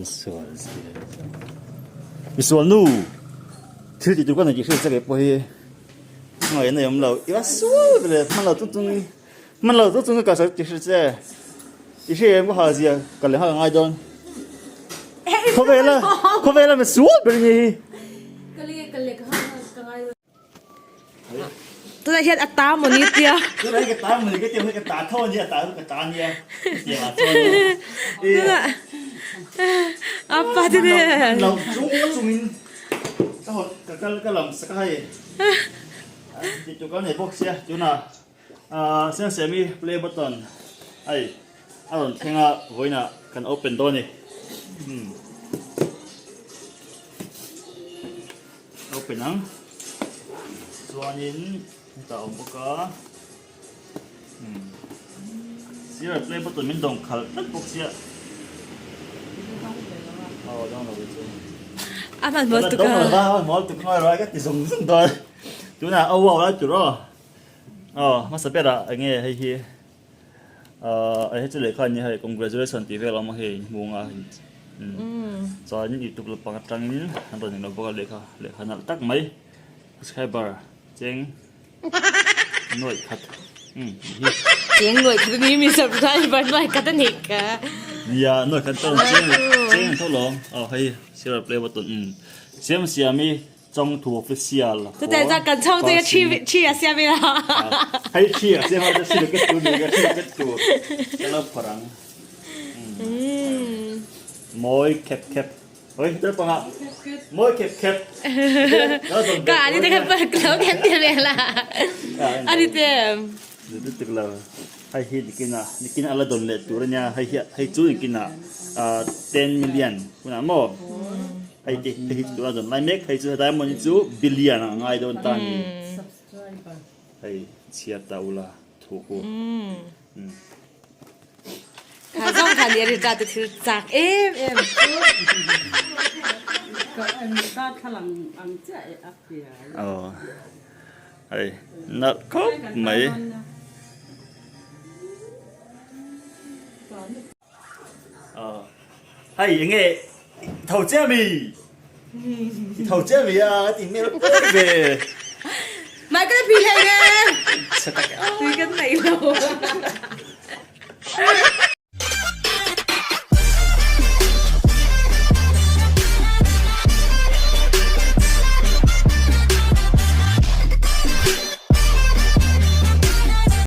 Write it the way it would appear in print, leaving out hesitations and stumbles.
An sual zia. Misual nu thil tih tur ka nei tih hriat che kei pawh hi ngaihna i awm lo. I va sual ve le hman lo chung chung hman lo chung chung ka kalsan tih hriat che. I hria em ka hal zia ka leh nghal a ngai dawn. Khawvela khawvela misual ber nge hi. Tunah hian a ta maw ni tia. Tunah hian ka ta maw ni ka tia ka ta tho a nia a ta chu ka ta a nia tiang ah chuan Tunah a pa te nen. Lo chung chungin ka hawn ka kal ka lam sak a hei tih tur ka nei bawk sia tunah Siamsiami play button hei a rawn thleng a vawiinah kan open dawn a ni. Open ang chuanin hetah a awm bawk a umm sir play button min dawng khalh tlat bawk sia aw dawng lo chu a hman mawl tuk a dawng lo va a hman mawl tuk ngawi rawh ka ti zung zung dawn tunah a uau lai tur aw aw hmasa berah eng nge hei hi Ahh hei chu lehkha ania hei congratulation tih vel a awm a hei inhmung a chuan youtube lampang atangin an rawn inlo bawk a lehkha lehkha nalh tak mai subscriber cheng nuaih khat umm hi cheng nuaih khat ani mi subscriber nuaih khat a nih ka nia nuaih khat chuan cheng cheng tho lo aw hei silver play button umm siam siam hi Chawngthu official for Parsi. Hei thi a siam a thi ka tu ni ka thi ka tu ka lo phawrh ang. Mawi khep khep. Oi tel panga. Mawi khep khep. Ka ani te kha lo khen te ve la. Ani te. Ni tik lo. Hei hi nikina nikina ala don leh tur ania hei hi hei chu nikina 10 million hunah maw. Hei te hei hi chu a zawn lai mek hei chu diamond hi chu billion a ngai dawn ta ni hei chhiar ta ula thu ku Kha zawng kha ni a ri ta te thil chak em em. Aw hei nalh khawp mai. Hei enge tho che mi i tho che mi a ti hmel pek ve Mai ka phi hlei nge tui kan nei lo.